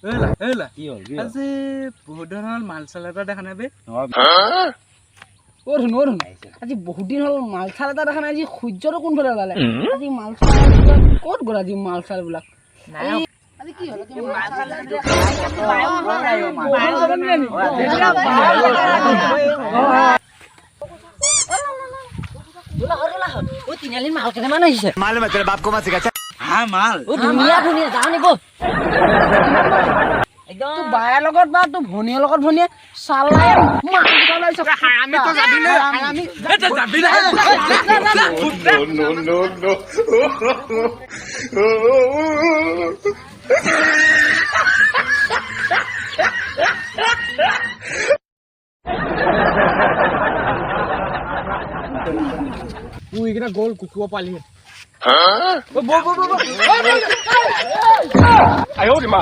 ঐলা। কি হ'ল, কি হ'ল? আজি বহুত দিন হ'ল মাল চাল এটা দেখা নাই বে। অ ধুনু, অ ধুনু, আজি বহুত দিন হ'ল মাল চাল এটা দেখা নাই। আজি সূৰ্যটো কোনফালে ওলালে? আজি মাল চাল ক'ত গ'ল? আজি মাল চাল বিলাক আজি কি হ'ল? আজি মাল চাল বহুত দিন হ'ল নেকি? ও, তিনিআলিত মাল কেইটামান আহিছে। मालूम है तेरे बाप को मत सिखा। হা, মাল। ও, ধুনীয়া ধুনীয়া, যাওঁ নি ব'ল একদম। তোৰ বায়াৰ লগত বা তোৰ ভনীৰ লগত, ভনীয়ে চালাই মাল দুটা ওলাইছে। আমি তো যাবি না, আমি যাবি না। No, no, no. এইকেইটা গ'ল কুকুৰ পালিহে। 哎呦我的妈！